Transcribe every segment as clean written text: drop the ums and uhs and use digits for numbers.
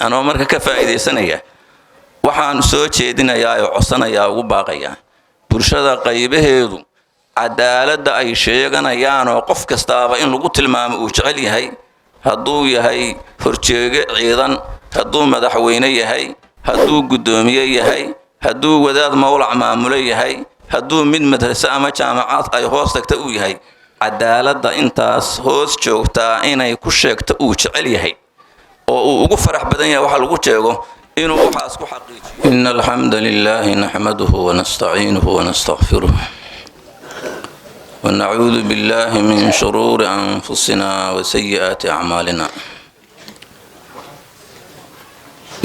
Anoo marka ka faa'iidaysanaya, waxaan soo jeedinayaa oo codsanayaa, ugu baaqayaa bulshada qaybaheedu cadaaladda ay sheeganayaan oo qof kastaaba in lagu tilmaamo uu jecel yahay, hadduu yahay horjeege ciidan, hadduu madaxweyne yahay, hadduu guddoomiye yahay, hadduu wadaad mowlac maamulo yahay, hadduu mid madrase ama jaamacad ay hoos tagta uu yahay, cadaaladda intaas hoos joogtaa inay ku sheegto uu jecel yahay oo uu ugu farax badan yahay waxa lagu sheego inuu waxaas ku xaqiijiyo. إن الحمد لله نحمده ونستعينه ونستغفره ونعوذ بالله من شرور أنفسنا وسيئات أعمالنا،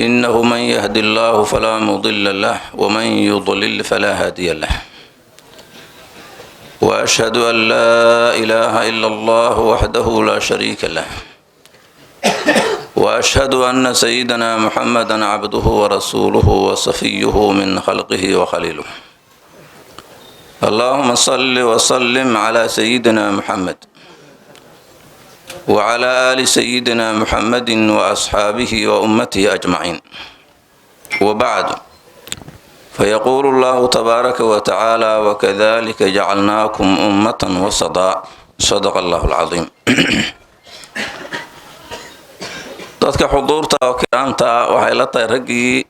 إنه من يهد الله فلا مضل له ومن يضلل فلا هادي له، وأشهد أن لا إله إلا الله وحده لا شريك له، وأشهد أن سيدنا محمدا عبده ورسوله وصفيه من خلقه وخليله. اللهم صل وسلم على سيدنا محمد وعلى آل سيدنا محمد وأصحابه وأمته أجمعين، وبعد، فيقول الله تبارك وتعالى: وكذلك جعلناكم أمة وسطا. صدق الله العظيم. Dadka xuduurta oo kiraamta, waxay la tahay raggii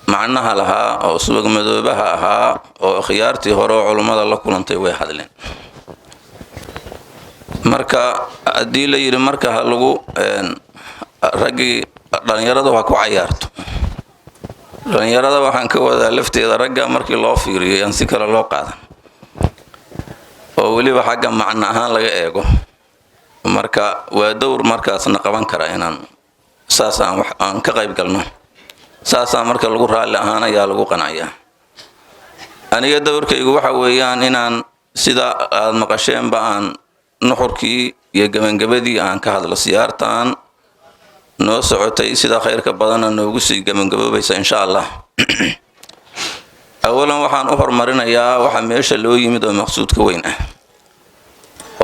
macnaha lahaa oo subag madoobaha ahaa oo khiyaartii hore oo culummada la kulantay way hadleen. Marka haddii la yidhi marka ha lagu raggii dhallinyarada ha ku cayaarto, dhallinyarada waxaan ka wadaa lafteeda ragga markii loo fiiriyo yaan si kale loo qaadan oo weliba xagga macno ahaan laga eego. Marka waa dowr markaasna qaban kara inaan saas aan wax aan ka qayb galno, saasaa marka lagu raalli ahaanayaa, lagu qanacayaa. Aniga dowrkaygu waxa weeyaan inaan sida aada maqasheenba aan nuxurkii iyo gebangabadii aan ka hadlo siyaartan noo socotay, sida khayrka badanna noogu sii gebangaboobaysa, insha Allah. Awalan, waxaan u horumarinayaa waxa meesha loo yimid oo maqsuudka weyn ah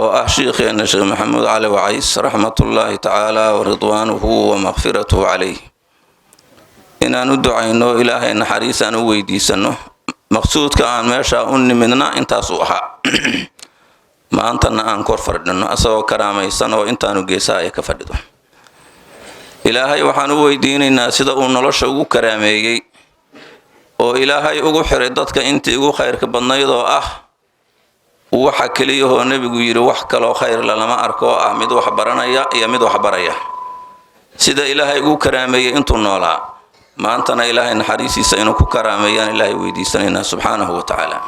oo ah shiikheena Sheekh Maxamuud Cali Wacays, raxmatullaahi tacaala wa ridwaanuhu wa makfiratuhu calayh, inaan u ducayno, Ilaahay naxariis aan u weydiisano. Maqsuudka aan meesha u nimidna intaasuu ahaa. Maantana aan kor fadhino asagoo karaamaysan oo intaanu geesaha ay ka fadhido. Ilaahay waxaan u weydiinaynaa sida uu nolosha ugu karaameeyey oo Ilaahay ugu xiray dadka intii ugu khayrka badnayd, oo ah waxa keliyahoo Nebigu yidhi wax kaloo khayrla lama arko, oo ah mid wax baranaya iyo mid wax baraya. Sida Ilaahay ugu karaameeyey intuu noolaa, maantana Ilaahay naxariisiisa inuu ku karaameeyaan Ilaahay weydiisanaynaa subxaanahu wa tacaala.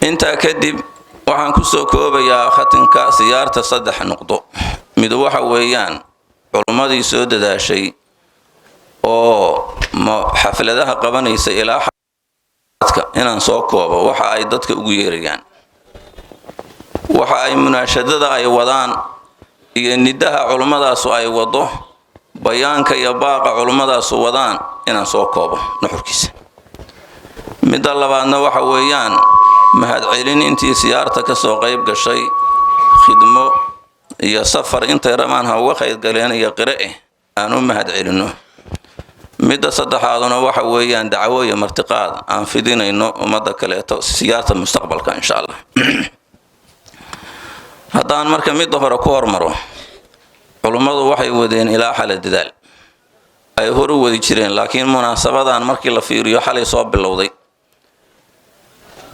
Intaa kadib, waxaan kusoo koobayaa khatinka siyaarta saddex nuqdo. Mid waxa weeyaan culummadii soo dadaashay oo xafladaha qabanaysa ilaa inaan soo koobo waxa ay dadka ugu yeerayaan, waxa ay munaashadada ay wadaan iyo nidaha culummadaasu ay wado, bayaanka iyo baaqa culummadaasu wadaan, inaan soo koobo nuxurkiisa. Midda labaadna waxa weeyaan mahadcelin intii siyaarta ka soo qayb gashay, khidmo iyo safar intay rabaan ha uga qaybgaleen iyo qire eh aan u mahad celinno. Midda saddexaaduna waxa weeyaan dacwo iyo martiqaad aan fidinayno ummadda kaleeto siyaarta mustaqbalka, insha Allah. Haddaan marka midda hore ku hormaro, culummadu waxay wadeen ilaa xale dadaal ay hor u wadi jireen, laakiin munaasabadan markii la fiiriyo xalay soo bilowday.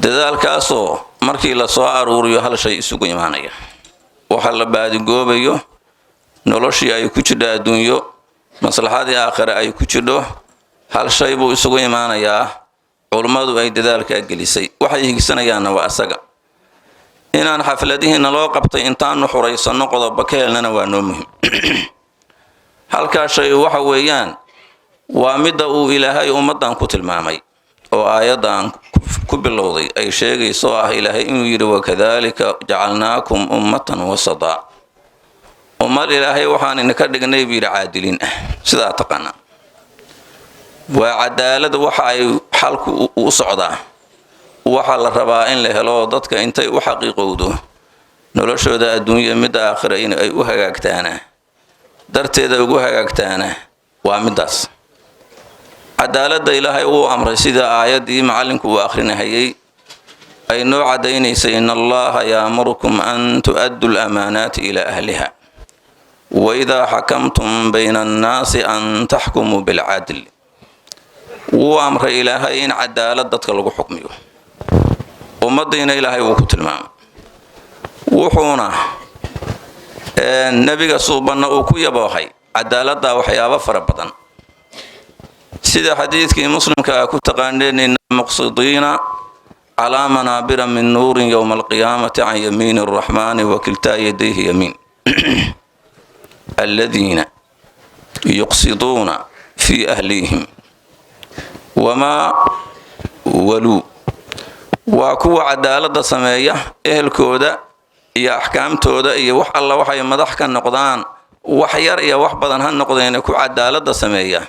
Dadaalkaasoo markii la soo aruuriyo hal shay isugu imaanaya: waxa la baadigoobayo, noloshii ay ku jidho adduunyo, maslaxadii aakhire ay ku jidho, hal shay buu isugu imaanayaa. Culummadu ay dadaalkaa gelisay waxay higsanayaanna waa asaga. Inaan xafladihiina loo qabtay intaanu xuraysanno qodoba ka helnana waa noo muhim. Halkaa shay waxa weeyaan waa midda uu Ilaahay ummaddan ku tilmaamay oo aayaddan ku bilowday ay sheegayso, oo ah Ilaahay inuu yidhi: "Wakadalika jacalnaakum ummatan wasadaa." Ummad Ilaahay waxaan idinka dhignay buu yidhi caadiliin ah. Sidaa taqaanaa waa cadaalad. Waxa ay xalku u socdaa, waxaa la rabaa in la helo dadka intay u xaqiiqowdo noloshooda adduunya midda aakhira in ay u hagaagtaana. Darteeda ugu hagaagtaana waa middaas. Cadaaladda Ilaahay wuu amray, sida aayaddii macallinku uu akhrinahayay ay noo caddaynaysay: "إن الله يأمركم أن تؤدوا الأمانات إلى أهلها وإذا حكمتم بين الناس أن تحكموا بالعدل." Wuu amray Ilaahay in cadaalad dadka lagu xukmiyo. Ummaddiina Ilaahay wuu ku tilmaamay, wuxuuna Nebiga suubanna uu ku yaboohay cadaaladda waxyaabo fara badan, sida xadiidkii Muslimka ah ku taqaaneen: "إن المقسطين على منابر من نور يوم القيامة عن يمين الرحمن وكلتا يديه يمين الذين يقسطون في أهليهم وما ولوا." Waa kuwa cadaaladda sameeya ehelkooda iyo axkaamtooda iyo wax alla waxay madax ka noqdaan, wax yar iyo wax badan ha noqdeen, ku cadaaladda sameeya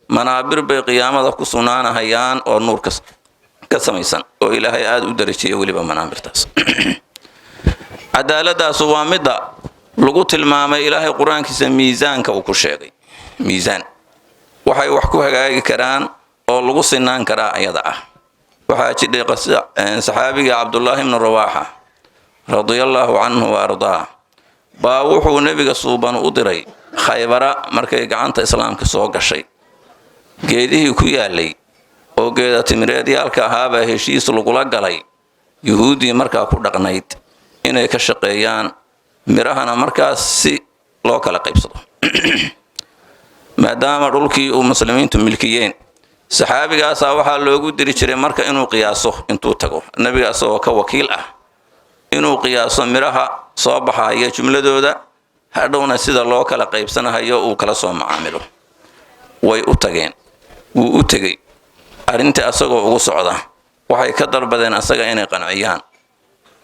manaabir bay qiyaamada ku sugnaanahayaan oo nuur ka samaysan, oo Ilaahay aada u darajiyay weliba manaabirtaas. Cadaaladaasu waa midda lagu tilmaamay Ilaahay Qur-aankiisa miisaanka uu ku sheegay. Miisaan waxay wax ku hagaagi karaan oo lagu sinaan karaa ayada ah. Waxaa jidhay saxaabiga Cabdullaahi bnu Rawaaxa رضي الله عنه وأرضاه baa wuxuu Nebiga suuban u diray Khaybara. Markay gacanta Islaamka soo gashay, geedihii ku yaalay oo geeda timireedyaalka ahaabaa heshiis lagula galay Yuhuuddii markaa ku dhaqnayd inay ka shaqeeyaan midhahana markaas si loo kala qaybsado, maadaama dhulkii uu muslimiintu milkiyeen. Saxaabigaasaa waxaa loogu diri jiray marka inuu qiyaaso, intuu tago nebiga isagoo ka wakiil ah, inuu qiyaaso midhaha soo baxaya jumladooda, hadhowna sida loo kala qaybsanahayo uu kala soo macaamilo. Way u tageen, wuu u tegey arrintii asagoo ugu socda. Waxay ka dalbadeen asaga inay qanciyaan,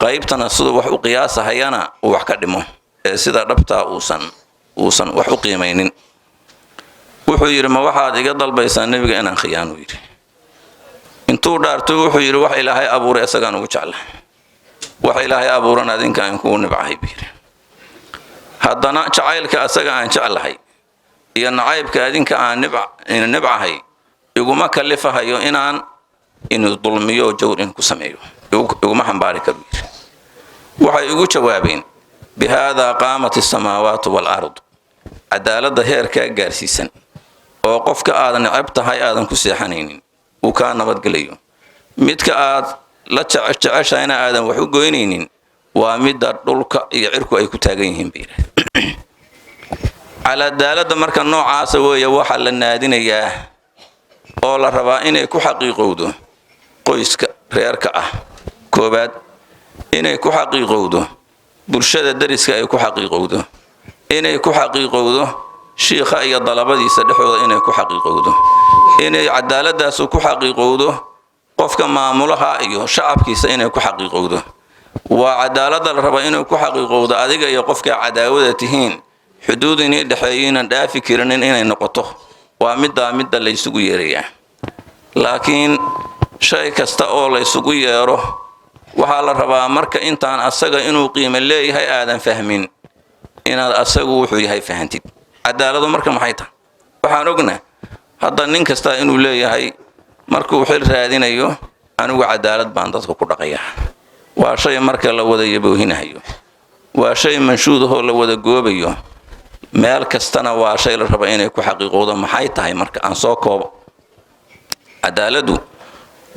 qaybtana siduu wax u qiyaasahayana uu wax ka dhimo, ee sida dhabtaa uusan wax u qiimaynin. Wuxuu yidhi: "Ma waxaad iga dalbaysaa Nebiga inaan khiyaanu?" Yidhi. Intuu dhaarto wuxuu yidhi: "Wax Ilaahay abuuray isagaan ugu jecla, wax Ilaahay abuuran adinka aan kugu nibcahay," buu yidhi. "Haddana jacaylka asaga aan jeclahay iyo nacaybka adinka aan nibcahay iguma kalifahayo inaan inu dulmiyo, jawr in ku sameeyo iguma xambaari karu," yidhi. Waxay igu jawaabeen: "بهذا قامت السماوات والأرض." Cadaaladda heerkaa gaarsiisan oo qofka aadan necab tahay aadan ku seexanaynin, uu kaa nabadgelayo, midka aad la jeceshahayna aadan wax u goynaynin, waa midda dhulka iyo cirku ay ku taagan yihiin, bay yidhahdeen. Cadaaladda marka noocaasa weeye waxaa la naadinayaa oo la rabaa inay ku xaqiiqowdo qoyska reerka ah koowaad, inay ku xaqiiqowdo bulshada dariska, ay ku xaqiiqowdo, inay ku xaqiiqowdo shiikha iyo dalabadiisa dhexdooda, inay ku xaqiiqowdo, inay cadaaladaasu ku xaqiiqowdo qofka maamulaha iyo shacabkiisa, inay ku xaqiiqowdo. Waa cadaaladda la raba inay ku xaqiiqowdo adiga iyo qofkaa cadaawada tihiin, xuduud inii dhexeeyeynan dhaafi karinin inay noqoto. Waa middaa midda laysugu yeerayaa. Laakiin shay kasta oo laysugu yeero waxaa la rabaa marka intaan asaga inuu qiimo leeyahay aadan fahmin, inaad asagu wuxuu yahay fahantid. Cadaaladu marka maxay tahay? Waxaan ogna hadda nin kastaa inuu leeyahay markuu xil raadinayo: "Anigu cadaalad baan dadka ku dhaqayaa." Waa shay marka la wada yaboohinahayo, waa shay manshuudahoo la wada goobayo meel kastana, waa shay la raba inay ku xaqiiqowdo. Maxay tahay marka? Aan soo koobo. Cadaaladdu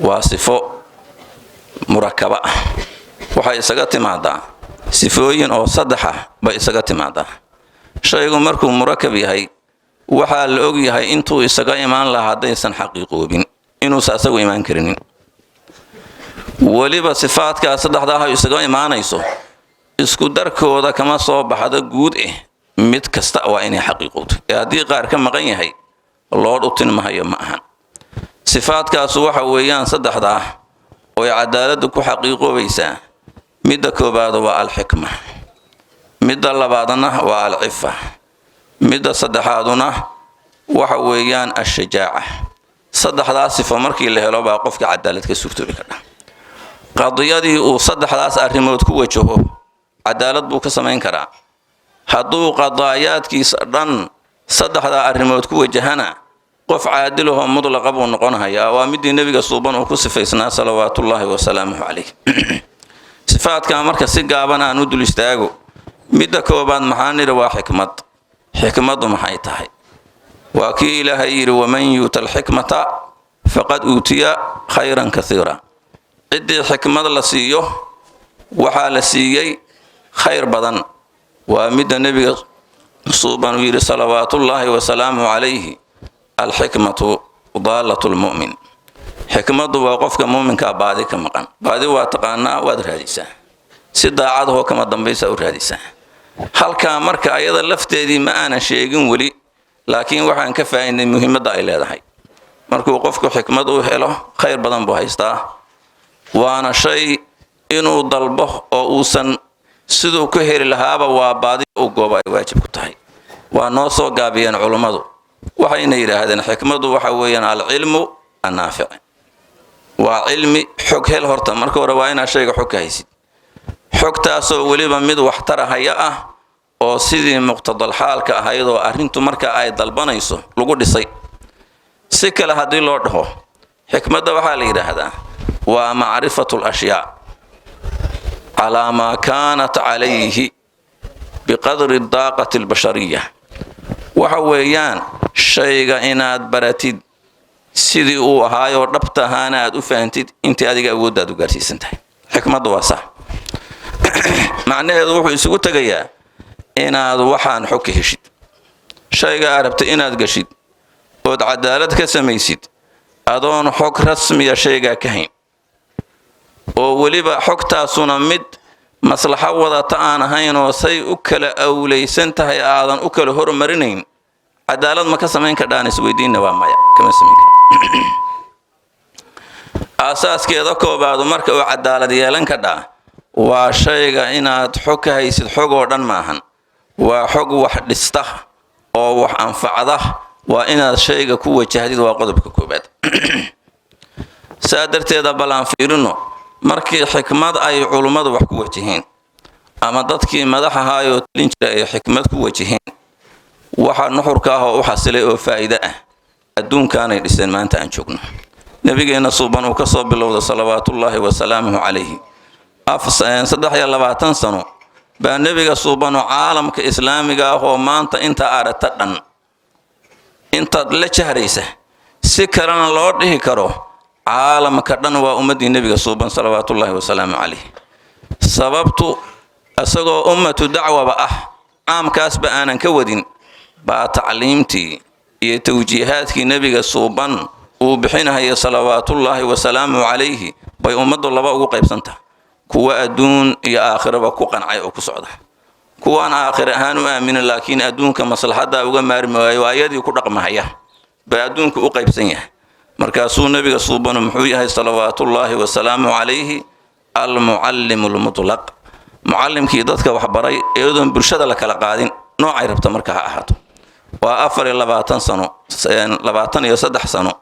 waa sifo murakaba ah. Waxay isaga timaadaa sifooyin oo saddex ah bay isaga timaadaa. Shaygu markuu murakab yahay, waxaa la og yahay intuu isaga imaan lahaa haddaysan xaqiiqoobin inuusa asagu imaan karinin. Weliba sifaadkaa saddexdaah ay isaga imaanayso isku darkooda kama soo baxdo guud eh, mid kasta waa inay xaqiiqowdo, ee haddii qaar ka maqan yahay loo dhutin mahayo. Ma ahan. Sifaadkaasu waxa weeyaan saddexdaa oy cadaaladdu ku xaqiiqoobaysaa: midda koowaad waa الحكمة, midda labaadna waa العفة, midda saddexaaduna waxa weeyaan الشجاعة. Saddexdaas sifo markii la helo baa qofka cadaalad ka suurtoobi kardha. Qadiyadii uu saddexdaas arrimood ku wajaho cadaalad buu ka samayn karaa. Hadduu qadaayaadkiisa dhan saddexdaa arrimood ku wajahana, qof caadilahoo mudlaqa buu noqonhayaa. Waa midii nebiga suuban uu ku sifaysnaa, salawaatullaahi wasalaamuhu calayh. Sifaadkaa marka si gaaban aan u dul istaago. Midda koobaad maxaa nidhi? Waa xikmad. Xikmaddu maxay tahay? Waa kii Ilaahay yidhi: "Waman yuuta alxikmata faqad uutiya khayran kaiira." Ciddii xikmad la siiyo waxaa la siiyey khayr badan. Waa midda nebiga suuban uu yidhi, salawaatullaahi wasalaamuhu calayhi: "Alxikmatu daalatu lmu'min." Xikmaddu waa qofka muuminkaa baadi ka maqan. Baadi waa taqaanaa, waad raadisaa, si daacadahoo kama dambaysa u raadisaa. Halkaa marka ayada lafteedii ma aanan sheegin weli, laakiin waxaan ka faa'iidnay muhiimadda ay leedahay. Markuu qofku xikmad u helo, khayr badan buu haystaa, waana shay inuu dalbo oo uusan siduu ku heli lahaaba waa baadi u gooba ay waajib ku tahay. Waa noo soo gaabiyeen culummadu, waxayna yidhaahdeen xikmaddu waxa weeyaan alcilmu annaafic. Waa cilmi xog hel. Horta marka hore waa inaad shayga xog ka haysid, xogtaasoo weliba mid waxtarahaya ah oo sidii muqtadal xaalka ahaydoo arrintu marka ay dalbanayso lagu dhisay. Si kale haddii loo dhaho, xikmadda waxaa la yidhaahdaa waa macrifatu alashyaa calaa maa kaanat calayhi biqadri daaqati albashariya. Waxa weeyaan shayga inaad baratid sidii uu ahaayoo dhabta ahaana aad u fahantid intii adiga awooddaad u gaarsiisan tahay. Xikmaddu waa sax. Macnaheedu wuxuu isugu tegayaa inaad waxaan xog ka heshid shayga aad rabta inaad gashid ood cadaalad ka samaysid, adoon xog rasmiya shaygaa ka hayn, oo weliba xogtaasuna mid maslaxo wadata aan ahayn oo say u kala awlaysan tahay aadan u kala hormarinayn. Cadaalad ma ka samayn kardhaan? Isweydiinna, waa maya, kama samayn kar. Aasaaskeeda koobaadu marka uu cadaalad yeelan kadhaa waa shayga inaad xog ka haysid. Xog oo dhan maahan, waa xog wax dhista oo wax anfacda waa inaad shayga ku wajahdid. Waa qodobka koobaad. Saa darteeda bal aan fiirino markii xikmad ay culummadu wax ku wajaheen ama dadkii madax ahaayoo talin jiray ay xikmad ku wajaheen, waxa nuxurka ah oo u xasilay oo faa'iide ah adduunkaanay dhiseen maanta aan joogno. Nebigeenna suuban uu ka soo bilowda, salawaatullaahi wasalaamuhu calayhi, 23 sano baa nebiga suubanu caalamka islaamiga ah oo maanta inta aragta dhan intaad la jahraysa, si kalena loo dhihi karo caalamka dhan waa ummaddii nebiga suuban, salawaatullaahi wasalaamu calayh. Sababtu isagoo ummatu dacwaba ah, caamkaasba aanan ka wadin, baa tacliimtii iyo tawjiihaadkii nebiga suuban uu bixinahaya, salawaatullaahi wasalaamuhu calayhi, bay ummaddu laba ugu qaybsantaha: kuwa adduun iyo aakhiraba ku qancay oo ku socda, kuwaan aakhir ahaan u aaminin laakiin adduunka maslaxadda uga maarmi waayo ayadii ku dhaqmahaya baa adduunka u qaybsan yahay. Markaasuu nebiga suubanu muxuu yahay, salawaatullaahi wasalaamuhu calayhi? Almucallimu almutlaq, mucallimkii dadka waxbaray iyadoon bulshada la kala qaadin noocay rabta marka ha ahaato. Waa 24 sano, 23 sano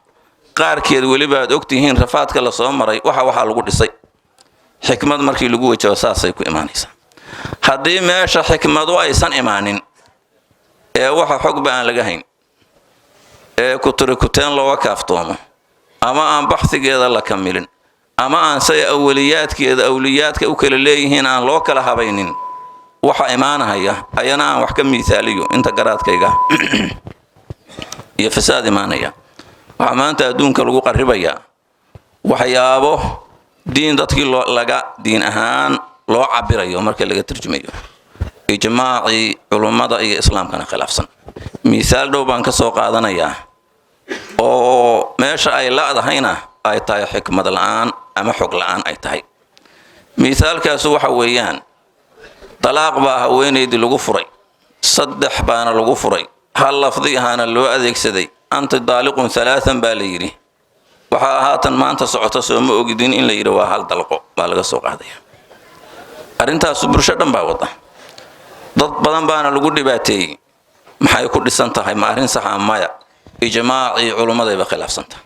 qaarkeed weliba aad ogtihiin rafaadka la soo maray. Waxaa lagu dhisay xikmad. Markii lagu wajaho saasay ku imaanaysaa. Haddii meesha xikmadu aysan imaanin ee waxa xogba aan laga hayn ee kuturikuteen looga kaaftoomo, ama aan baxhigeeda la kamilin, ama aan say awaliyaadkeeda awliyaadka u kala leeyihiin aan loo kala habaynin, waxa imaanahaya ayana aan wax ka miisaaliyo inta garaadkayga iyo fasaad imaanaya. Waxaa maanta adduunka lagu qarribayaa waxyaabo diin dadkii loo laga diin ahaan loo cabirayo marka laga tarjumayo, ijmaacii culummada iyo islaamkana khilaafsan. Miisaal dhow baan ka soo qaadanayaa oo meesha ay la'dahayna ay tahay xikmad la'aan ama xog la'aan ay tahay. Miisaalkaasu waxa weeyaan dalaaq baa haweenaydii lagu furay, saddex baana lagu furay, hal lafdi ahaana loo adeegsaday: "Anti daaliqun halaathan" baa la yidhi. Waxaa haatan maanta socota, sooma ogidin, in la yidhi waa hal dalqo baa laga soo qaadaya. Arrintaasu bulsho dhan baa wada, dad badan baana lagu dhibaateeyey. Maxay ku dhisan tahay? Ma arrin saxa? Maya, ijmaacii culummadayba khilaafsantahay.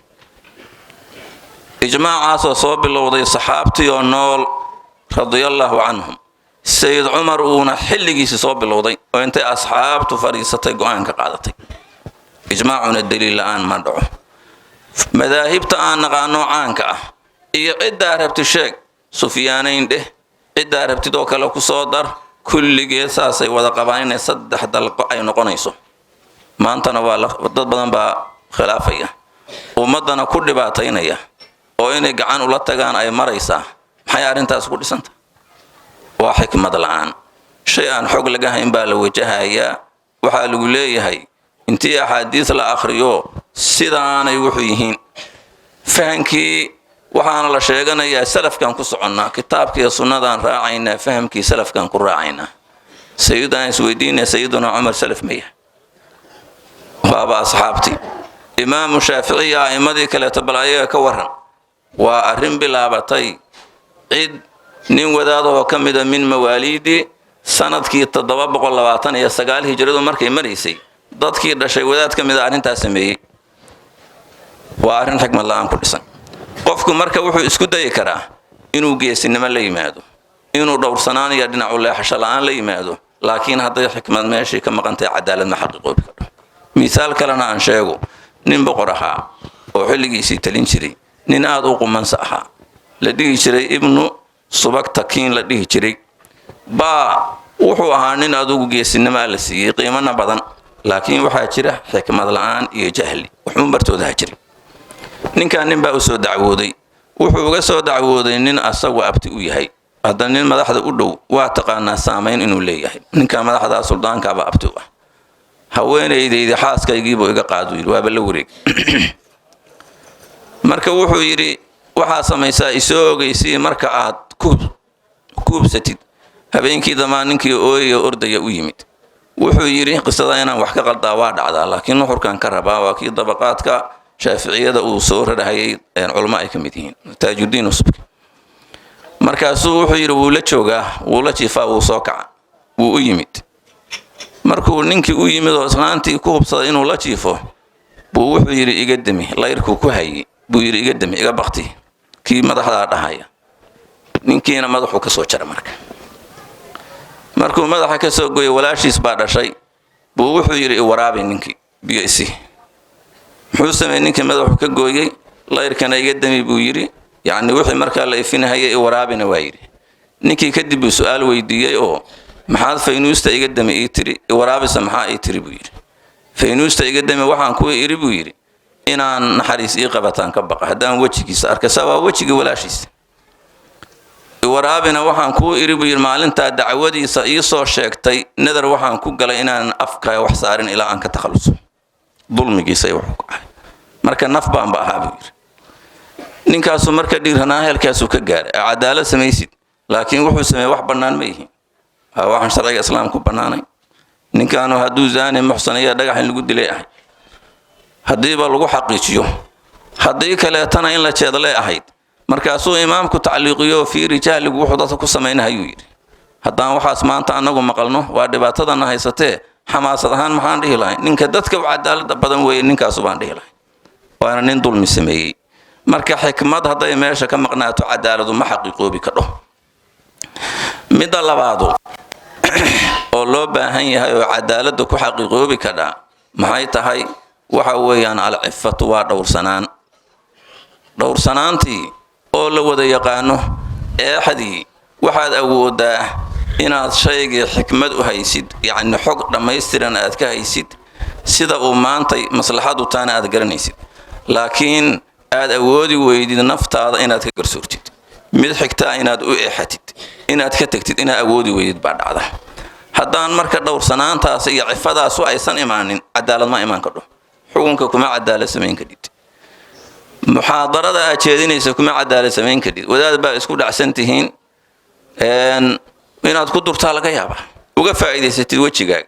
Ijmaacaasoo soo bilowday saxaabtii oo nool, radiallaahu canhum. Sayid Cumar uuna xilligiisii soo bilowday oo intay asxaabtu fadhiisatay go-aanka qaadatay. Ijmaacuna daliil la-aan ma dhaco. Madaahibta aan naqaano caanka ah iyo ciddaa rabti sheeg, Sufyaanayn dheh, ciddaa rabtid oo kale ku soo dar, kulligeed saasay wada qabaan inay 3 dalqo ay noqonayso. Maantana waa dad badan baa khilaafaya, ummaddana ku dhibaataynaya oo inay gacan ula tagaan ay maraysaa. Maxay arrintaas ku dhisanta? Waa xikmad la-aan. Shay aan xog laga hayn baa la wajahayaa. Waxaa lagu leeyahay intii axaadiis la akhriyo sidaanay wuxuu yihiin fahamkii. Waxaana la sheeganayaa salafkan ku soconnaa, kitaabkiiyo sunnadaan raacaynaa, fahamkii salafkan ku raacaynaa. Sayidaan isweydiinaya, Sayiduna Cumar salaf maya? Waaba asxaabtii. Imaamu Shaaficiya, a'immadii kaleeto, bal ayaga ka waran. Waa arrin bilaabatay cid nin wadaadahoo ka mida min mawaaliidi sanadkii 729 hijradu markay maraysay, dadkii dhashay wadaad ka mida arrintaas sameeyey. Waa arrin xikmad la-aan ku dhisan. Qofku marka wuxuu isku dayi karaa inuu geesinimo la yimaado, inuu dhowrsanaan iyo dhinacu leexasho la-aan la yimaado, laakiin hadday xikmad meeshii ka maqantay, cadaalad ma xaqiiqoobi kardho. Misaal kalena aan sheego. Nin boqor ahaa oo xilligiisii talin jiray, nin aada u qumansa ahaa, la dhihi jiray Ibnu Subagtakiin la dhihi jiray, baa wuxuu ahaa nin adugu geesinimaa la siiyey, qiimana badan, laakiin waxaa jira xikmad la-aan iyo jahli waxuun bartoodaha jiray. Ninkan nin baa u soo dacwooday. Wuxuu uga soo dacwooday nin asagu abti u yahay. Hadda nin madaxda u dhow waa taqaanaa saamayn inuu leeyahay. Ninka madaxda suldaankaaba abti u ah. Haweenaydaydi, xaaskaygiibuu iga qaadu yidhi, waaba la wareeg. Marka wuxuu yidhi, waxaa samaysaa, isoo ogeysii marka aad kuubsatid. Habeenkii damaa ninkii ooyaya ordaya u yimid. Wuxuu yidhi, qisada inaan wax ka qaldaa waa dhacdaa, laakiin nuxurkan ka rabaa waa kii dabaqaadka Shaaficiyada uu soo rarahayay, culamo ay ka mid yihiin Taajuddiin Usubki. Markaasuu wuxuu yidhi, wuu la joogaa, wuu la jiifaa, wuu soo kaca, wuu u yimid. Markuu ninkii u yimid oo islaantii ku hubsaday inuu la jiifo, buu wuxuu yidhi, iga demi layrkuu ku hayay. Buu yidhi, iga demi, iga bakti. Kii madaxdaa dhahaya. Ninkiina madaxuu ka soo jara. Marka markuu madaxa ka soo gooyay, walaashiis baa dhashay, buu wuxuu yidhi, iwaraabi ninkii, biyo isi. Muxuu sameeyey? Ninkii madaxu ka gooyey, layrkana iga demi buu yidhi, yacni wixii markaa la ifinahayay, iwaraabina waa yidhi. Ninkii kadib buu su-aal weydiiyey oo, maxaad faynuusta iga demi ii tiri, iwaraabisa maxaa ii tiri? Buu yidhi. Faynuusta iga demi waxaan kuwa iri, buu yidhi, inaan naxariis ii qabataan ka baqa haddaan wejigiisa arka, saa waa wejigii walaashiisa. Iwaraabina waxaan kuu iri, buu yidhi, maalintaa dacwadiisa ii soo sheegtay nadar waxaan ku galay inaan afka wax saarin ilaa aan ka takhalluso dulmigiisa iyo wuxuu ku ahay. Marka naf baanba ahaa, buu yidhi. Ninkaasu marka dhiiranaa heelkaasuu ka gaaray. Cadaalad samaysid, laakiin wuxuu sameeyey wax bannaan ma yihiin, waxaan sharciga islaamku bannaanay. Ninkaanu hadduu zaani muxsan iyo dhagax in lagu dilay ahay haddiiba lagu xaqiijiyo, haddii kaleetana in la jeedlay ahayd. Markaasuu imaamku tacliiqiyo, fiiri jahligu wuxuu dadka ku samaynahayuu yidhi. Haddaan waxaas maanta annagu maqalno, waa dhibaatadana haysatee, xamaasad ahaan maxaan dhihi lahayn? Ninka dadka u cadaalada badan weeye ninkaasu baan dhihi lahayn, waana nin dulmi sameeyey. Marka xikmad hadday meesha ka maqnaato, cadaaladu ma xaqiiqoobi kadho. Midda labaadu oo loo baahan yahay oo cadaaladda ku xaqiiqoobi kadhaa maxay tahay? Waxa weeyaan alcifatu, waa dhowrsanaan. Dhowrsanaantii oo la wada yaqaano, eexdii waxaad awoodaa inaad shaygii xikmad u haysid, yacni xog dhammaystiran aad ka haysid, sida uu maantay maslaxadu taana aad garanaysid, laakiin aad awoodi weydid naftaada inaad ka garsoortid, mid xigtaa inaad u eexatid, inaad ka tagtid inaad awoodi weydid baa dhacda. Haddaan marka dhowrsanaantaas iyo cifadaasu aysan imaanin, cadaalad ma imaan kadho. Xukunka kuma cadaalad samayn kadhid, muxaadarada aad jeedinaysa kuma cadaalad samayn kadhid. Wadaad baa isku dhacsan tihiin, inaad ku durtaa laga yaabaa, uga faa'iidaysatid wejigaaga,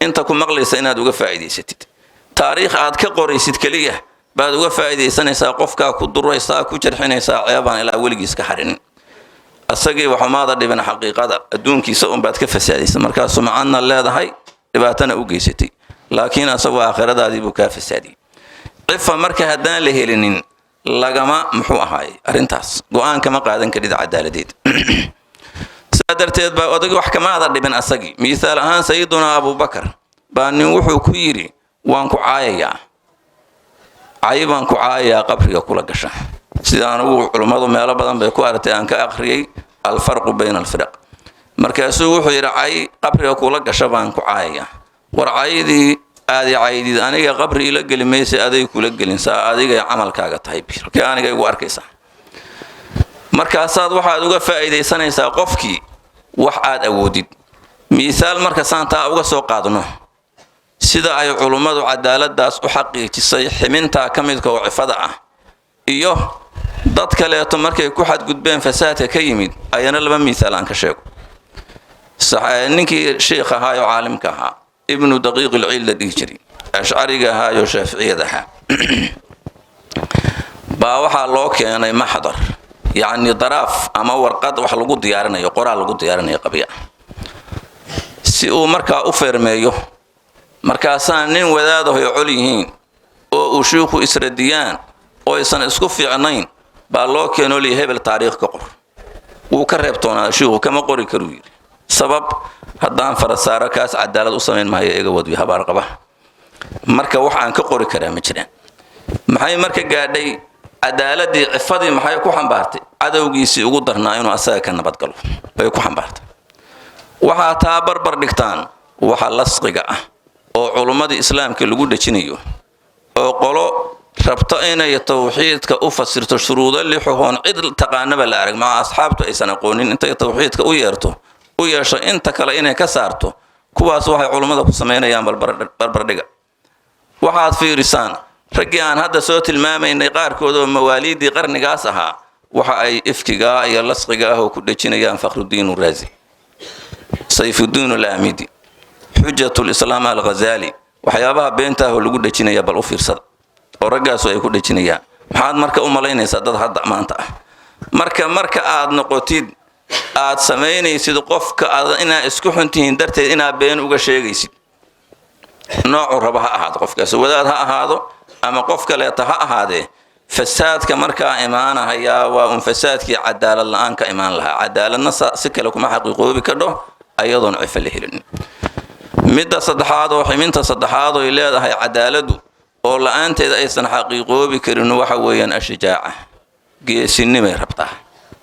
inta ku maqlaysa inaad uga faa'iidaysatid, taariikh aad ka qoraysid keliya baad uga faa'iidaysanaysaa, qofkaa ku duraysaa, ku jarxinaysaa ceebaan ilaa weligiis ka xarinin. Asagii waxumaada dhibin, xaqiiqada adduunkiisa unbaad ka fasaadaysa. Markaa sumcadna leedahay, dhibaatana u geysatay, laakiin asagoo aakhiradaadii buu kaa fasaadiyey. Cifa marka haddaan la helinin, lagama muxuu ahaayey arrintaas go-aan kama qaadan karid cadaaladeed. Sidaa darteed baa odagii wax kamaada dhibin asagii. Miisaal ahaan, Sayidunaa Abuubakar baa nin wuxuu ku yidhi: "Waan ku caayayaa, cay baan ku caayayaa qabriga kula gasha." Sida anugu culummadu meelo badan bay ku aragtay, aan ka akhriyey Alfarqu Bayna Alfiraq. Markaasuu wuxuu yidhi: "Cay qabriga kula gasha baan ku caayayaa." "War, caydii aadi caydid aniga qabri ila geli maysa, aday kula gelin, saa adigay camalkaaga tahay, halkee aniga igu arkaysaa?" Markaasaad waxaad uga faa'iidaysanaysaa qofkii wax aad awoodid. Miisaal marka saantaa uga soo qaadno, sida ay culummadu cadaaladaas u xaqiijisay, ximintaa ka midka oo cifada ah iyo dad kaleeto markay ku xadgudbeen fasaadka ka yimid, ayana laba miisaal aan ka sheego. Ninkii sheikh ahaayoo caalimka ahaa, Ibnu Daqiiq Ilciid la dhihi jiray, Ashcariga ahaayoo Shaaficiyad ahaa, baa waxaa loo keenay maxdar, yacni daraaf ama warqad wax lagu diyaarinayo, qoraal lagu diyaarinayo qabya, si uu markaa u feermeeyo. Markaasaa nin wadaadahoy col yihiin oo uu shiikhu isradiyaan oo aysan isku fiicnayn baa loo keenoo liya: "Hebel taariikh ka qor." Wuu ka reebtoonaa shiikhu, "Kama qori karuu," yidhi. "Sabab haddaan farasaaro kaas cadaalad u samayn maayo, iga wadwi habaar qaba. Marka wax aan ka qori karaa ma jiraan." Maxay marka gaadhay cadaaladii, cifadii? Maxay ku xambaartay? Cadowgiisii ugu darnaa inuu asaga ka nabadgalo bay ku xambaartay. Waxaa taa barbar dhigtaan waxa lasqiga ah oo culummadii islaamka lagu dhejinayo, oo qolo rabto inay tawxiidka u fasirto shuruudo lixuhoon cid taqaanaba la arag, maca asxaabtu aysan aqoonin, intay tawxiidka u yeerto u yeesho inta kale inay ka saarto. Kuwaas waxay culummada ku samaynayaan barbardhiga. Waxaad fiirisaan raggii aan hadda soo tilmaamaynay qaarkood oo mawaaliiddii qarnigaas ahaa, waxa ay ifkigaa iyo lasqiga ah oo ku dhejinayaan: Fakhrudiin Raazi, Sayfudiin Alaamidi, Xujatulislaam Alghazaali. Waxyaabaha beenta ah oo lagu dhejinaya bal u fiirsada, oo raggaasu ay ku dhejinayaan. Maxaad marka u malaynaysaa dad hadda maanta ah? Marka aad noqotid, aad samaynaysid qofka aad inaad isku xuntihiin darteed inaad been uga sheegaysid, noocu raba ha ahaado qofkaas, wadaad ha ahaado ama qof kaleeta ha ahaadee, fasaadka markaa imaanahayaa waa un fasaadkii cadaalad la-aan ka imaan lahaa. Cadaaladna si kale kuma xaqiiqoobi kadho ayadoon cifo la helin. Midda saddexaad oo ximinta saddexaad oy leedahay cadaaladdu oo la-aanteeda aysan xaqiiqoobi karin waxa weeyaan ashijaaca, geesinimay rabtaa.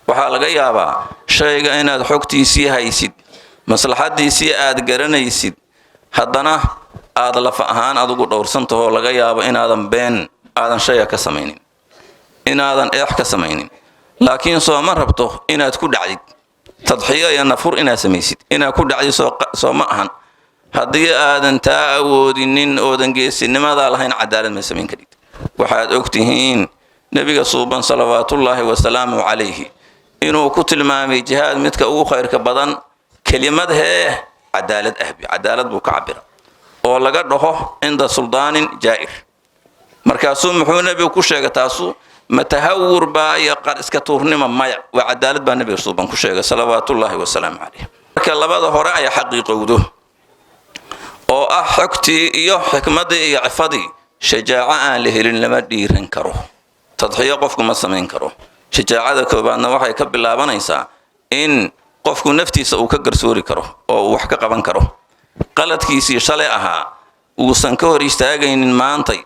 Waxaa laga yaabaa shayga inaad xogtiisii haysid, maslaxadiisii aad garanaysid, haddana aad lafa ahaan adigu dhowrsantahoo laga yaabo inaadan been aadan shayga ka samaynin, inaadan eex ka samaynin, laakiin sooma rabto inaad ku dhacdid tadxiyo iyo nafur inaad samaysid, inaad ku dhacdid soo ma ahan. Haddii aadan taa awoodinin oodan geesinimadaa lahayn, cadaalad ma samayn karid. Waxaad og tihiin Nebiga suuban salawaatullaahi wasalaamu calayhi inuu ku tilmaamay jihaad midka ugu khayrka badan kelimad hee cadaalad ahbi, cadaalad buu ka cabira oo laga dhaho cinda suldaanin jaa'ir. Markaasuu muxuu nebigu ku sheegay? Taasu ma tahawur baa iyo qar iska tuurnima? Maya, waa cadaalad baa nebiga suuban ku sheegay salawaatullaahi wasalaamu calayh. Marka labada hore ay xaqiiqowdo, oo ah xogtii iyo xikmaddii iyo cifadii, shajaaco aan la helin lama dhiiran karo, tadxiyo qofku ma samayn karo. Shajaacada koobaadna waxay ka bilaabanaysaa in qofku naftiisa uu ka garsoori karo oo uu wax ka qaban karo, qaladkiisii shalay ahaa uusan ka hor istaagaynin maantay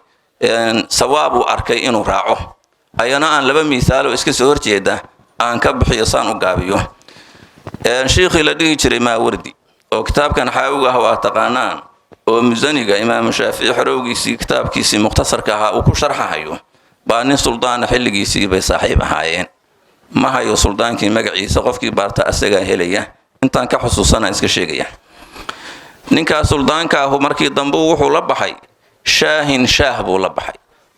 sawaab uu arkay inuu raaco. Ayana aan laba miisaalo iska soo horjeeda aan ka bixiyo saan u gaabiyo. Shiikhii la dhihi jiray Maawardi, oo kitaabkan xaawiga ah waa taqaanaan, oo Musaniga Imaamu Shaafici xorowgiisii kitaabkiisii mukhtasarka ahaa uu ku sharxahayo, baa nin suldaana xilligiisii bay saaxiib ahaayeen. Ma hayo suldaankii magaciisa, qofkii baarta asagaa helaya, intaan ka xusuusana iska sheegaya. Ninkaas suldaanka ahu markii dambe wuxuu la baxay Shaahin Shaah buu la baxay,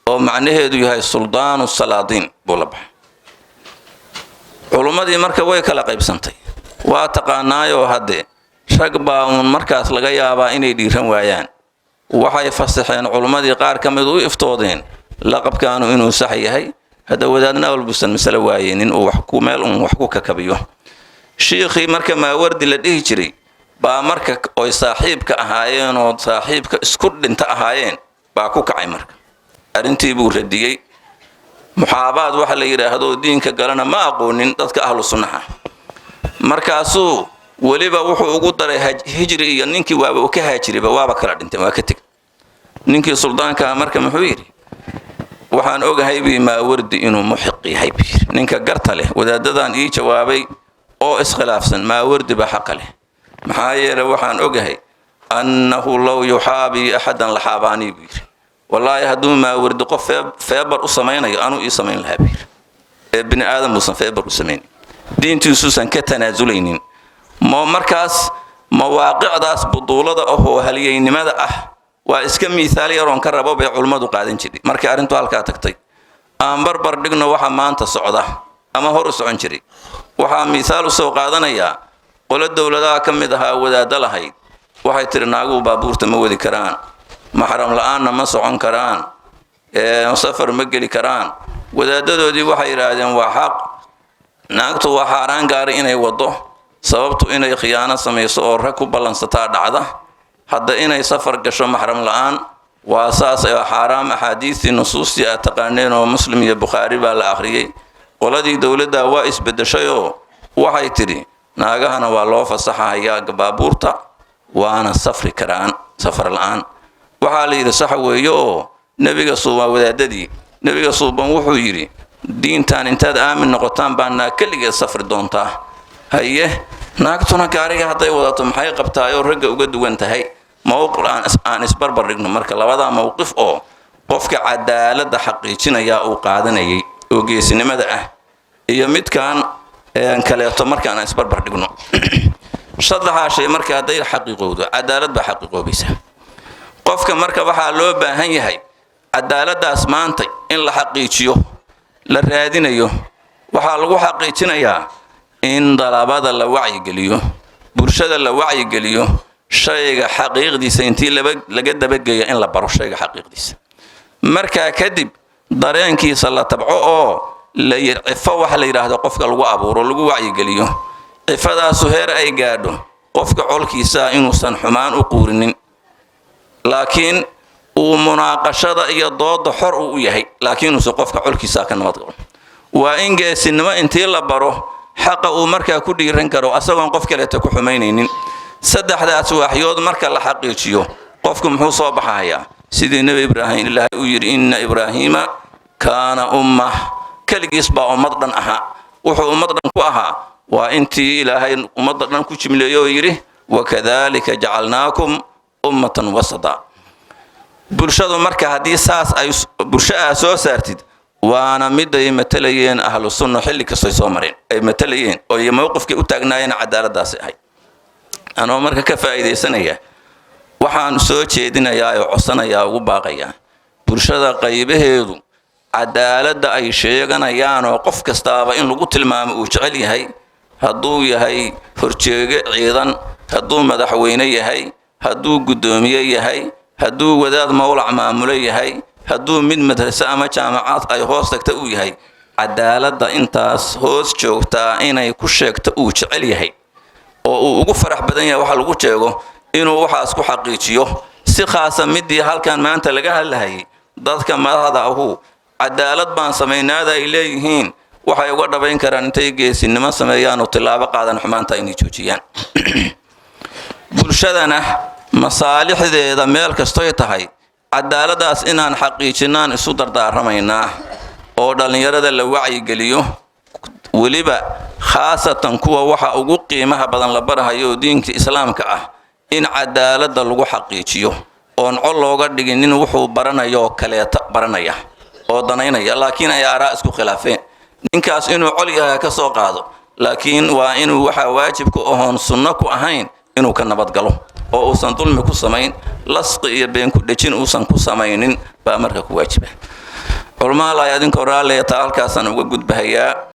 oo macnaheedu yahay suldaanu salaadiin buu la baxay. Culummadii marka way kala qaybsantay, waa taqaanaayoo haddee rag baa uun markaas laga yaabaa inay dhiiran waayaan. Waxay fasaxeen culummadii qaar ka mid u iftoodeen laqabkaanu inuu sax yahay. Hadda wadaadna walbusan masale waayeen uu wax ku meel uun wax ku kakabiyo. Shiikhii marka Maawardi la dhihi jiray baa marka oy saaxiibka ahaayeen oo saaxiibka isku dhinta ahaayeen baa ku kacay. Marka arrintii buu radiyey. Muxaabaad waxa la yidhaahdo diinka galana ma aqoonin dadka ahlu sunnaha. Markaasuu weliba wuxuu ugu daray hijri iyo ninkii waaba uu ka haajiriba, waaba kala dhinteen, waa ka teg ninkii suldaankaa. Marka muxuu yidhi? Waxaan ogahay bi Maawardi inuu muxiq yahay, buu yidhi. Ninka garta leh, wadaadadan ii jawaabay oo iskhilaafsan, Maawardi baa xaqa leh. Maxaa yeelay, waxaan ogahay annahu low yuxaabii axadan laxaabaanii, buu yidhi. Wallaahi, hadduu Maawardi qof feebar u samaynayo, anuu ii samayn lahaa, buu yidhi, ee bini aadam uusan feebar u samaynin, diintiisuusan ka tanaasulaynin. Ma markaas mawaaqicdaas buduulada ahoo halyeynimada ah waa iska miihaal yaroon ka rabo bay culummadu qaadan jiray. Markii arrintu halkaa tagtay, aan barbar dhigno waxa maanta socda ama hor u socon jiray. Waxaa miihaal u soo qaadanayaa qolo dowladaha ka mid ahaa, wadaaddo lahayd. Waxay tidhi, naaguhu baabuurta ma wadi karaan, maxram la-aanna ma socon karaan, safar ma geli karaan. Wadaadadoodii waxay yidhaahdeen, waa xaq, naagtu waa xaaraan gaari inay wado, sababtu inay khiyaano samayso oo rag ku ballansataa dhacda. Hadda inay safar gasho maxram la-aan waa saas, xaaraam. Axaadiistii, nusuustii aad taqaaneen oo Muslim iyo Bukhaari baa la akhriyey. Qoladii dowladda waa isbeddeshayoo waxay tidhi, naagahana waa loo fasaxahayaa baabuurta, waana safri karaan safar la-aan. Waxaa la yidhi, sax weeye, oo nebiga suuban, wadaadadii nebiga suuban wuxuu yidhi, diintan intaad aamin noqotaan baa naag keligeed safri doontaa. Haye, naagtuna gaariga hadday wadato maxay qabtaayoo ragga uga duwan tahay? Mowqif aan isbarbar dhigno marka labadaa mowqif oo qofka cadaaladda xaqiijinayaa uu qaadanayay oo geesinimada ah iyo midkan kaleeto. Markaan aan isbarbar dhigno saddexaa shay, marka hadday xaqiiqowdo, cadaalad baa xaqiiqoobaysa qofka. Marka waxaa loo baahan yahay cadaaladdaas maanta in la xaqiijiyo la raadinayo. Waxaa lagu xaqiijinayaa in dalabada la wacyigeliyo, bulshada la wacyigeliyo, shayga xaqiiqdiisa intii laga dabageeyo in la baro shayga xaqiiqdiisa. Markaa kadib dareenkiisa la tabco oo la cifo waxa la yidhaahdo qofka lagu abuuro, lagu wacyigeliyo. Cifadaasu heer ay gaadho, qofka colkiisa inuusan xumaan u quurinin, laakiin uu munaaqashada iyo dooda xor uu u yahay, laakiin uusan qofka colkiisa ka nabad qabo. Waa in geesinimo intii la baro xaqa uu markaa ku dhiiran karo, asagoon qof kaleeta ku xumaynaynin. Saddexdaas waaxyood marka la xaqiijiyo, qofku muxuu soo baxayaa? Sidii Nebi Ibraahim Ilaahay uu yidhi, inna Ibraahiima kaana ummah, keligiis baa ummad dhan ahaa. Wuxuu ummad dhan ku ahaa waa intii Ilaahay ummadda dhan ku jimleeyo oo yidhi, wakadalika jacalnaakum ummatan wasata. Bulshadu marka haddii saas ay bulsho aa soo saartid, waana miday matalayeen ahlu sunna xilli kastoy soo mareen, ay matalayeen oo iyo mowqifkay u taagnaayeen cadaaladdaasi ahayd. Anoo marka ka faa'iidaysanaya, waxaan soo jeedinayaa oo codsanayaa, ugu baaqayaa bulshada qaybaheedu cadaaladda ay sheeganayaan oo qof kastaaba in lagu tilmaamo uu jecel yahay, hadduu yahay horjeege ciidan, hadduu madaxweyne yahay, hadduu guddoomiye yahay, hadduu wadaad mowlac maamulo yahay, hadduu mid madrase ama jaamacad ay hoos tagta uu yahay, cadaaladda intaas hoos joogtaa inay ku sheegto uu jecel yahay oo uu ugu farax badan yahay waxa lagu sheego, inuu waxaas ku xaqiijiyo. Si khaasa midii halkan maanta laga hadlahayay, dadka madaxda ahu cadaalad baan samaynaada ay leeyihiin, waxay uga dhabayn karaan intay geesinimo sameeyaan oo tilaabo qaadan, xumaanta inay joojiyaan. Bulshadana masaalixdeeda meel kastoy tahay, cadaaladdaas inaan xaqiijinaan isu dardaaramaynaa oo dhallinyarada la wacyigeliyo, weliba khaasatan kuwa waxa ugu qiimaha badan la barahayo oo diinka Islaamka ah, in cadaaladda lagu xaqiijiyo oon col looga dhigin nin wuxuu baranayo oo kaleeta baranaya oo danaynaya, laakiin ay aaraa isku khilaafeen. Ninkaas inuu col yahay ka soo qaado, laakiin waa inuu waxaa waajib ku ahoon sunno ku ahayn inuu ka nabadgalo oo uusan dulmi ku samayn, lasqi iyo been ku dhejin uusan ku samaynin baa marka ku waajiba. Culmaha laay, adinkoo raalliya, taa halkaasaan uga gudbahayaa.